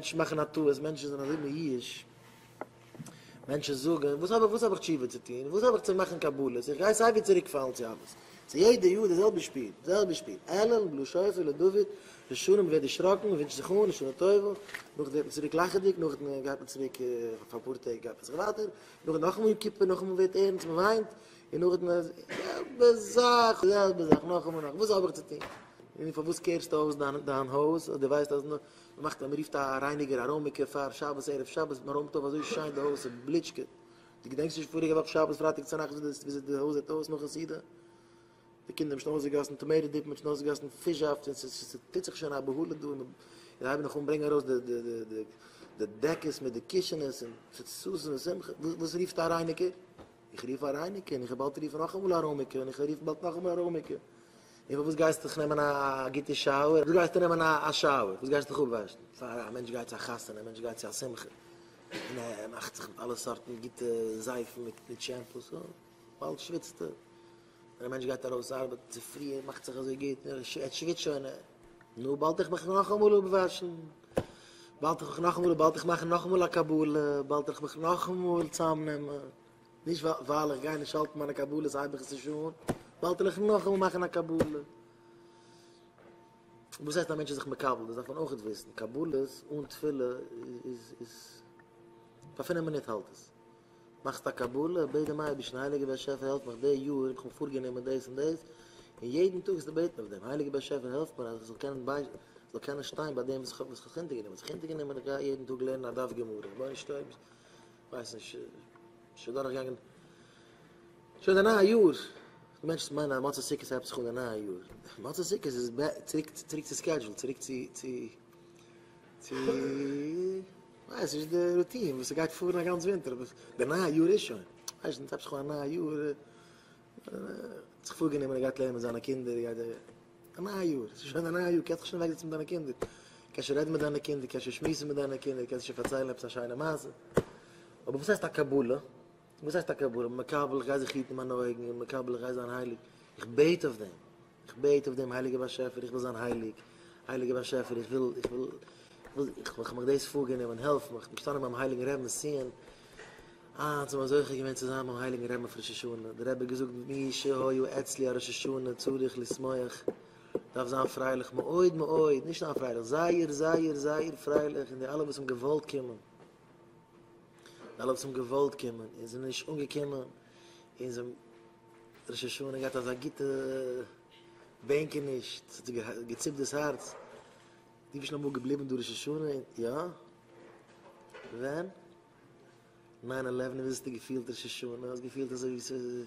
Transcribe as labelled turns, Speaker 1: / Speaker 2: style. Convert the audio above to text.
Speaker 1: מענטשן מאכן א טעות, מענטשן זענען אזוי מיואש, מענטשן זאגן, וואס האב איך, וואס האב איך תשובה צו טון, וואס האב איך צו מאכן קבלות, איך גיי סייווי צוריק פאלן צו אלעס, ס'איז יעדע יאר די זעלבע שפיל, די זעלבע שפיל, אלול, בלאז שופר לדוד, ראש השנה מ'ווערט דערשראקן, מ'ווינטשט זיך אן, לשנה טובה, נאכדעם ווערט מען צוריק לאכעדיג, נאכדעם גייט מען צוריק פאר אפאר טעג גייט מען זיך ווייטער, נאכדעם נאכאמאל יום כיפור, נאכאמאל ווערט ערנסט, מ'וויינט, און נאכדעם די זעלבע זאך, די זעלבע זאך, נאכאמאל נאכאמאל, וואס האב איך צו טון? און פארוואס קערסטו אויס דיין הויז אז דו ווייסט אז מען מאכט מען רופט א רייניגער א רוימיגער פאר שבת ערב שבת מען רוימט אויף אזוי שיין די הויז ס'בליטשקעט, דו געדענקסט נישט פאריגע וואך שבת פרייטאג צונאכטס וויאזוי די הויז זעט אויס נאכן סעודה? די קינדער האבן שוין אויסגעגאסן tomato dip, מען האט שוין אויסגעגאסן פיש זאפט און ס'טוט זיך שוין א בהלה דא און זיי הייבן נאך אן ברענגען ארויס די דעקעס מיט די קישענעס און ס'איז ששון ושמחה, וואס רופסטו א רייניגער? איך רוף א רייניגער און איך וועל באלד רופן נאכאמאל א רוימיגער און איך וועל רופן באלד נאכאמאל א רוימיגער. און פארוואס גייסטו דיך נעמען א גוטע shower? וואס גייסטו נעמען א shower? וואס גייסטו דיך אפוואשן? פאר א מענטש גייט צו א חתונה, א מענטש גייט צו א שמחה, און ער מאכט זיך מיט אלע סארטן גוטע זייפן מיט shampoos, באלד שוויצט ער. ווען א מענטש גייט ארויס ארבעטן צופרי, ער מאכט זיך אזוי גוט, ער שוויצט שוין, נו, באלד איך מיך נאכאמאל אפוואשן, באלד איך מיך נאכאמאל, באלד איך מאכן נאכאמאל א קבלה, באלד איך מיך נאכאמאל צאמנעמען. נישט ווייל איך גיי נישט האלטן מיינע קבלות הייב איך עס נישט אן, באלד וועל איך נאכאמאל מאכן א קבלה. וואס הייסט א מענטש איז זיך מקבל? דאס דארף מען אויכעט וויסן, קבלות אן תפילה איז איז פאר פינף מינוט האלט עס. מאכסט א קבלה, בעט דעם אייבערשטן, הייליגער באשעפער העלף מיך די יאר האב איך מיר פארגענומען דאס און דאס, און יעדן טאג זאלסטו בעטן אויף דעם, הייליגער באשעפער העלף מיר אז איך זאל קענען ביי זאל קענען שטיין ביי דעם וואס איך האב זיך אונטערגענומען, זיך אונטערגענומען איך גיי יעדן טאג לערנען א דף גמרא, רבונו של עולם, כ'ווייס נישט, שוין דורכגעגאנגען, שוין די נייע יאר, די מענטשן מיינען אז מוצאי סוכות הייבט זיך אן די נייע יאר, מוצאי סוכות איז צוריק צוריק צו schedule, צוריק צו צו צו ווייס נישט די routine וואס ס'גייט פארן א גאנץ ווינטער, אבער די נייע יאר איז שוין, ווייסט נישט, הייבט זיך אן א נייע יאר, האט זיך פארגענומען ער גייט לערנען מיט זיינע קינדער, ער גייט א נייע יאר, ס'איז שוין א נייע יאר, קענסט זיך שוין אוועקזעצן מיט דיינע קינדער, קענסט שוין רעדן מיט דיינע קינדער, קענסט שוין שמועסן מיט דיינע קינדער, קענסט שוין פארציילן עפעס א שיינע מעשה. אבער וואס הייסט א קבלה? וואס הייסט א קבלה? מקבל, איך גיי זיך היטן מיינע אויגן, מקבל, איך גיי זיין הייליג. איך בעט אויף דעם. איך בעט אויף דעם, הייליגער באשעפער, איך וויל זיין הייליג. הייליגער באשעפער, איך וויל, איך וויל, איך האב מיך דאס פארגענומען, העלף מיך. איך בין געשטאנען ביים הייליגן רבינ'ס ציון, אה, אונז האבן זוכה געווען צו זיין ביים הייליגן רבי'ן אויף ראש השנה, דער רבי האט געזאגט מי שהיה אצלי על ראש השנה צריך לשמוח, דארף זיין פרייליך מאוד מאוד, נישט סתם פרייליך, זייער זייער זייער פרייליך, און די אלע וואס האבן געוואלט קומען, די אלע וואס האבן געוואלט קומען און זענען נישט אנגעקומען, און זיי האבן ראש השנה געהאט אזא גוטע בענקעניש, ס'האט זיי געציפט דאס הארץ, דו ביסט שוין אמאל געבליבן דא ראש השנה? יא? ווען? nine eleven ווי האסטו געפילט ראש השנה? האסט געפילט אזוי ווי ס'איז.